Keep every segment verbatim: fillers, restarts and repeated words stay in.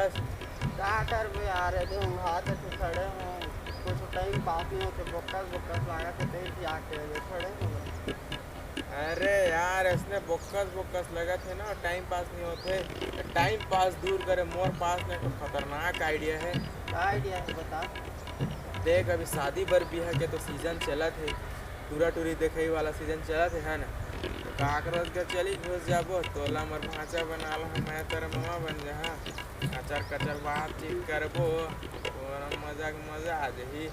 का करबे यार, एदे ऊंघात हे, खड़े हों, कुछ टाइम पास नहीं होते, बोकस बोकस लागत हे, तेज आके एदे खड़े हों। अरे यार, ऐसने बोकस बोकस लगत हे ना, टाइम पास नहीं होते। टाइम पास दूर करे, मोर पास ना एक खतरनाक आइडिया हे। का आइडिया हे, बता। देख, अभी शादी बर बिहा के तो सीजन चलत हे, टूरा टूरी देखई वाला सीजन चलत हे, है ना? तो काकरोच के चली घुस जाबो, तोला मोर भांचा बना ला, मैं तोर ममा बन जहा। कचर कचर बातचीत करबो, तोर मजा के मजा आ जही।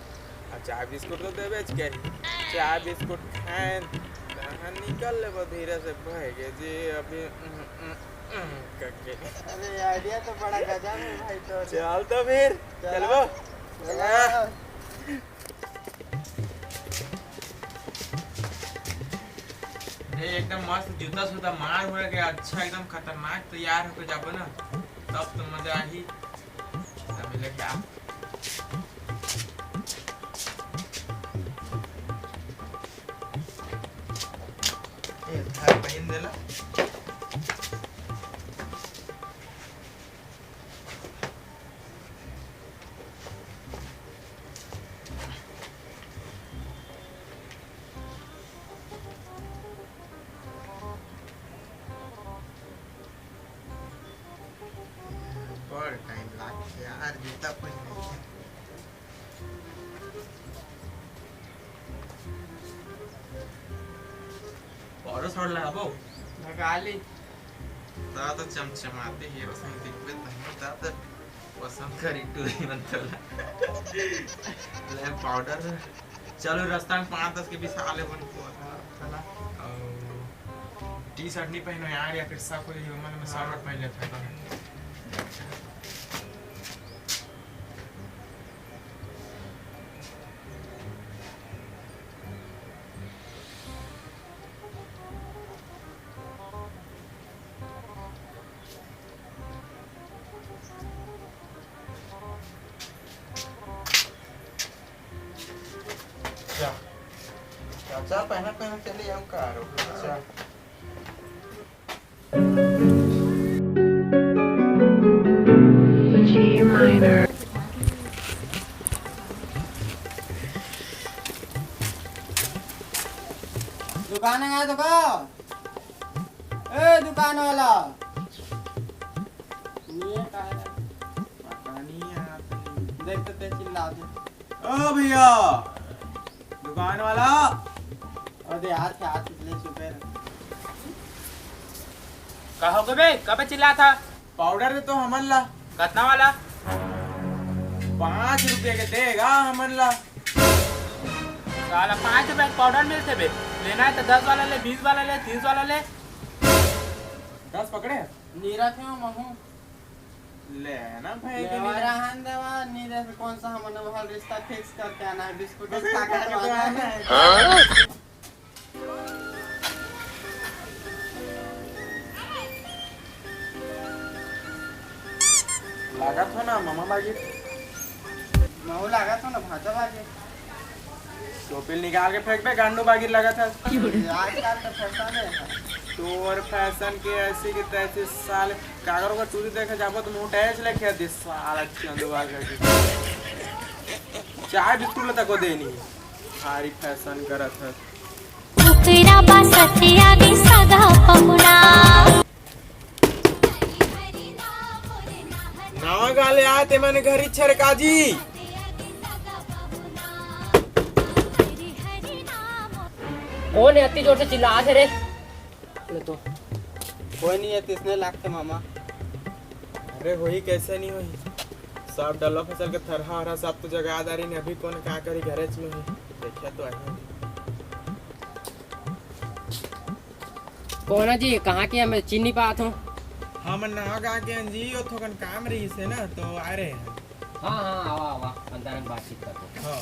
आ चाय बिस्कुट तो देबेच करी, चाय बिस्कुट खाएन, तहाँ निकल लेबो धीरे से, भय गे जी अभी, उम, उम, उम, करके। अरे, आइडिया तो बड़ा गजब हे भाई तोर। चल तो फिर, चला। चलबो। चला। अरे, एकदम मस्त जूता सूता मार हुआ के अच्छा, एकदम खतरनाक तैयार होके जाबो ना, तब तो मजा आही। तब मिले क्या? ए, धार पहिन देला। बड़ टाइम लागथे यार, जूता पहिने के। पाउडर साउडर लगाबो? लगा ली। ता तो चमचमाते हीरो संग दिखबे तहीं ता तो पसंद करी टूरी मन तोला। ले पाउडर। चलो रास्ता में पाँच दस के बिसा लेबो न। चला। अउ टी शर्ट नहीं पहनो यार, या फिर सब कुछ ह्यूमन में शर्ट पहन लेते हैं। जा। चाचा, पहना, पहना चले जाओ कार हो। अच्छा। G minor। दुकान है तो का? ए दुकान वाला। नहीं है, का है? पता नहीं यार। देख तो ते चिल्ला दे। ओ भैया, दुकान वाला। अरे हाथ के हाथ ले चुपे रह। का हो गे बे? कबे चिल्लात हस? पाउडर दे तो हमन ला। कतना वाला? पाँच रुपया के देगा हमन ला। साला, पाँच रुपया के पाउडर मिलथे बे? लेना हे त दस वाला ले, बीस वाला ले, तीस वाला ले। दस पकड़े? नीरा थे महू। ले ना भाई के लेवा नीरा। रहन देवा, नीरा से कौन सा हमन हर रिश्ता फिक्स करके आना है, बिस्कुट बिस्कुट खा खा के के तो तो आना आना है। है। लागत हो ना, ममा बागी। महू लागत हो ना, भांचा बागी। टोपी निकाल के फेंक बे, गांडू बागी लागत है। आजकल तो फैशन है। तोर फैशन के ऐसी की तैसी साल, कागरों का टूरी देखे जाबो तो मुंह टैच लेके दिस साल अच्छी अंदुआ करके। चाय बिस्कुट ला तको देनी, भारी फैशन करत है। कुकरा बा सतिया गे सगा पहुना। नवा गाले आए ते मन घरी छरकाजी। कौन है अति जोर से चिल्लात हे रे? ले तो। कोई नहीं है, तिसने लागथे मामा। अरे होही, कैसे नहीं होही? सब डल्ला फसल के थरहा हरा सब तो जगा दारी ने, अभी कौन का करी, घरेच में होही। देखिए तो आही। कौन है जी, कहाँ के? मैं चिन्ह नहीं पात हूँ। हमन नवा गाँव के हन जी, ओ थोकन काम रहिस हे ना, तो आए रहे हन। हाँ, हाँ, आवा, आवा, अंदर में बातचीत कर दो। हाँ।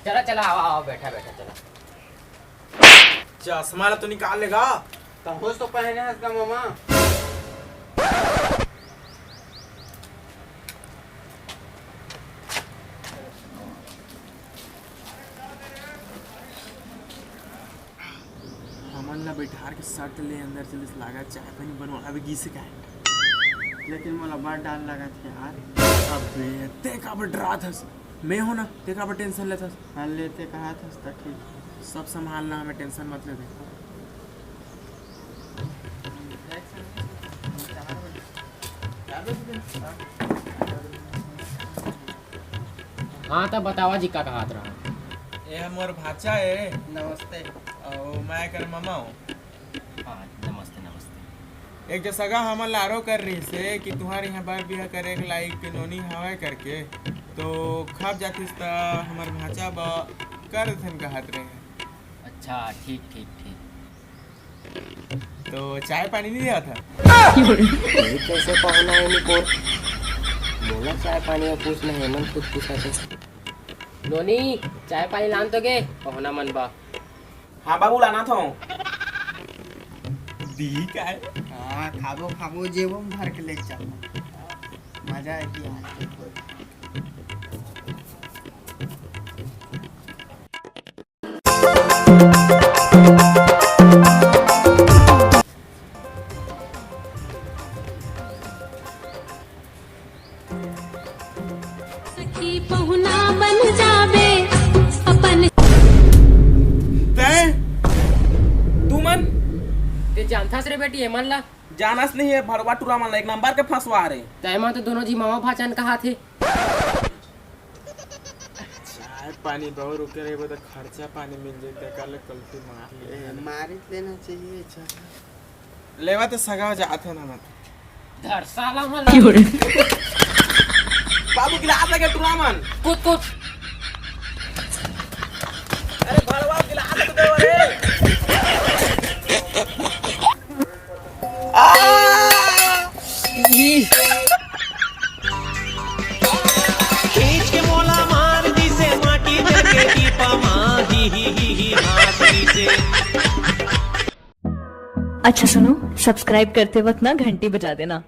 चला, चला, आवा, आवा, बैठा, बैठा, चला। चश्मा ला तो निकाल लेगा। तहूस तो पहने हस गा मामा। हमन बैठार के सट ले अंदर चलिस, लागत चाय पानी बनवावे गिस हे काय। लेकिन मोला बड़ डर लगत हे यार। अबे, ते काबर डरात हस? मैं हो ना, ते काबर टेंशन लेत हस? हाँ, लेते कहा था, ठीक। सब संभालना, हमें टेंशन मत ले दे। हाँ, त बतावा जी, का कहत रहा? ये मोर भांचा ए। नमस्ते। अउ मैं एकर ममा हूँ। हाँ, नमस्ते, नमस्ते। एक जो सगा हमन ला आरो कर रहिस हे कि तुंहर इहाँ बर बिहा करे के लाइक नोनी हवय करके, तो खप जातिस त हमर भांचा बर कर देथन कहत रहे। अच्छा, ठीक, ठीक, ठीक। तो चाय पानी नहीं देवत हे? ये कैसे पहुना है निकोर? मोला चाय पानी का पूछना है, मन खुद पूछा थे। नोनी, चाय पानी लान तो गे, पहुना मन बा। हाँ बाबू, लाना था। दी का है? हाँ, खाबो, खाबो, जेबो में भर के ले चल। मजा आही आज तो। सखी पहुना बन जाबे अपन। तैं? तुमन? ते जानथस रे बेटी, एमन ला? जानस नहीं हे, भड़वा टूरा मन ला एक नंबर के फंसवा रे। तैं मन तो दोनों जी मामा भांचा कहाथे। चाय पानी बहुत रुके रहिबे त खर्चा पानी मिल जइते, काले कल्टी मार ले। ए, मारी लेना चाहिए, चल। लेवा त सगा जात हे ना मत। धर साला मन। बाबू गिलास लगे टूरा मन। कूद, कूद। अरे भड़वा गिलास लगे दे रे। आ! ई। खींच के मोला मार दिसे माटी में के टीपा मा, ही, ही, ही, ही, मार दिसे। अच्छा सुनो, सब्सक्राइब करते वक्त ना घंटी बजा देना।